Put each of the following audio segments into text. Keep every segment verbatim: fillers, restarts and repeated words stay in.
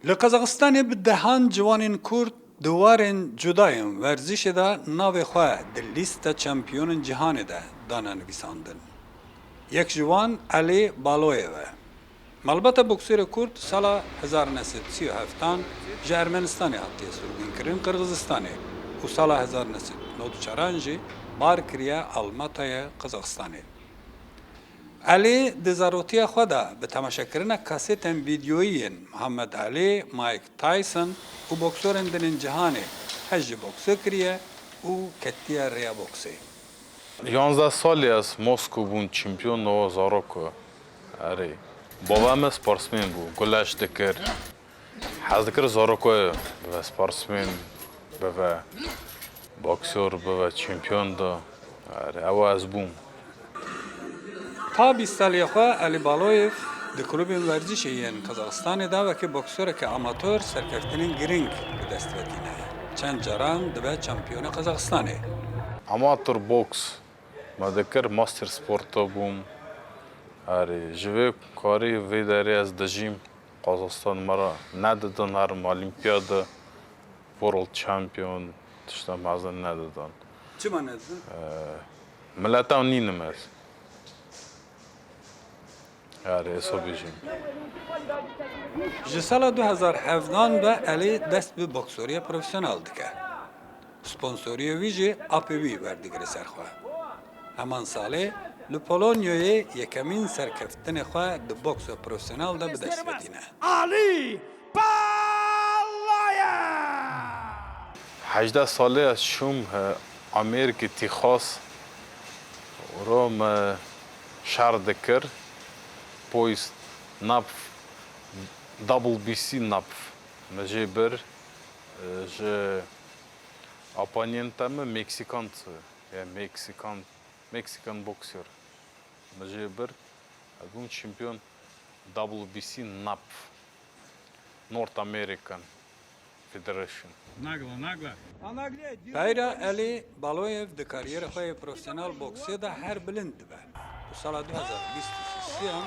Li Qazaxistanê bi dehan ciwanên Kurd di warên cuda yên werzişê de navê xwe di lîsta çempiyonên cîhanê de dane nivîsandin. Yek ji wan Elî Baloyev e. Malbata bokserê Kurd sala hezar neh sed sî û heftan ji Ermenistanê hatiye sûrbînkirin Qirxizistanê û sala hezar neh sed nod û çaran jî bar kiriye Almatayê Qazaxistanê. Elî di zarotiya xwe de bi temaşekirina kasetên vîdyoyî yên Muhammed Elî, Mike Tyson û boksorên din ên cîhanê hej ji bokse kiriye û ketiye rêya boksê. Yanzdeh salî ez Mosko bûm çempiyon nava zaroko. Erê. Bava me sportsmen bû, guleş dikir. Hez dikir zaroko bibe sportsmen, bibe boksor, bibe çempiyon da. Erê, ew ez bûm. Ta bîst saliyê xwe Elî Baloyev di klubên werzişê yên Qazaxistanê de wekî boksoreke amator serkeftinên girîng bi dest ve tîne. Çend caran dibe çempiyonê Qazaxistanê. Amator boks me dikir, master sporta bûm. Erê, ji vê karî vê derê ez dijîm. Qazaxistan me re nedidin herim olimpiyada, world champion, tişta mezin nedidin. Çima nedidin? Ee, mileta nînim ez. Erê, eso bêjim. Ji sala du hezar hevdan ve Elî dest bi boksoriya profesyonel dike. Sponsoriyê wî jî apê wî werdigire ser xwe. Heman salê li Polonyayê yekemîn serkeftinê xwe di boksa profesyonel de bi dest ve tîne. Elî Baloyev! Hejdeh salê ez çûm, e, Amerîkê, Texas. Ro me şer dikir. Poyîz napf, W B C napf. Me jê bir, e, ji opponenta me Meksikan, ya Meksikan, Meksikan boksör. Me jê bir, ez bûm çempiyon W B C napf, North American Federation. Nagla, nagla. Peyra Elî Baloyev di kariyera xwe yê profesyonel boksê de her bilind dibe û sala du hezar bîst û sisiyan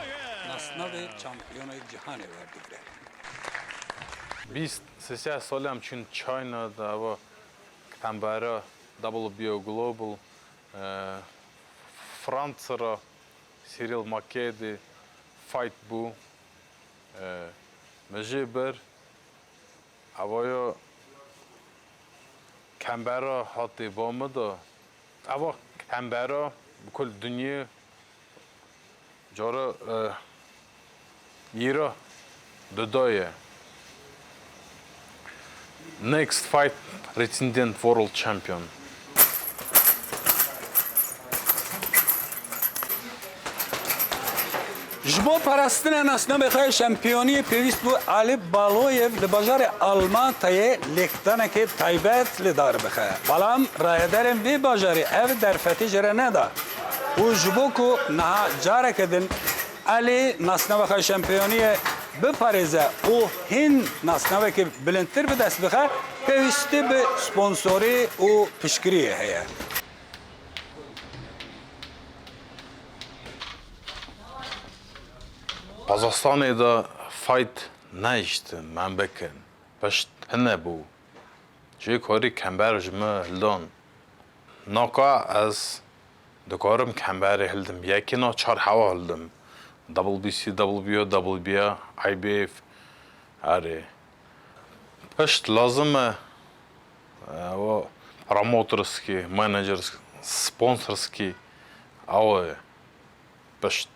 nasnavê çampiyonê cîhanê werdigire. Bîst sisya salê em çûn China de, eva kembera W B O Global, e, Fransa re Cyril Makeda fight bû. E, me jê bir, evaya kembera hatê ba min de. Eva kembera bi kul dinyê cara, e, yîra didaye. Next fight, pretendent world champion. Ji bo parastina nasnamê xwe yê şampiyoniyê pêwîst bû Elî Baloyev li bajarê Almatayê lêkdanekê taybet li dar bixe. Belam rayedarên vê bajarê ev derfetî jê re neda û ji bo ku niha careke din Elî nasnava xwe şampiyoniyê biparêze û hîn nasnavekî bilindtir bi dest bixe, pêwîstî bi sponsorî û piştgiriyê heye. Qazaxstanê de fight nehiştin em bikin. Pişt hine bû. Jê karî kember ji min hildan. Naka ez dikarim kemberê hildim. Yekî na çar hewa hildim. W B C, W B O, W B A, I B F. Erê. Pişt lazim e, e, o promoterskî, managerskî, sponsorskî, ew e. Pişt.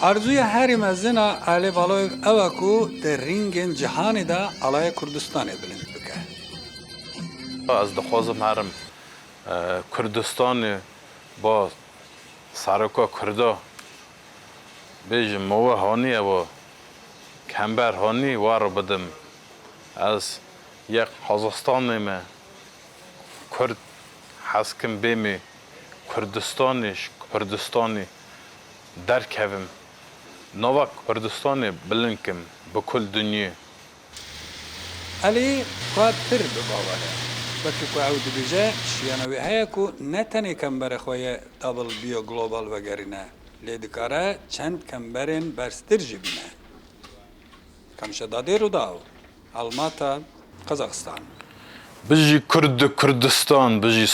Arzuya herî mezin a Elî Baloyev ew e ku di ringên cîhanê de alaya Kurdistanê bilind bike. Ez dixwazim herim, e, Kurdistanê ba seroka Kurda bêjim, me we hanî ewa kember hanî we re bidim. Ez yek Qazaxstanê me, Kurd, hez kim bêmê Kurdistanê, ji Kurdistanê derkevim. Nava Kurdistanê bilind kim bi kul dinyê. Elî xwe pir bi bawer e. Wekî ku ew dibêje, şiyana wê heye ku ne tenê kembera xwe yê W B O Global vegerîne, lê dikare çend kemberên berztir jî bîne. Kamşedadê Rûdaw, Almata, Qazaxistan. Bijî Kurd, Kurdistan, bijî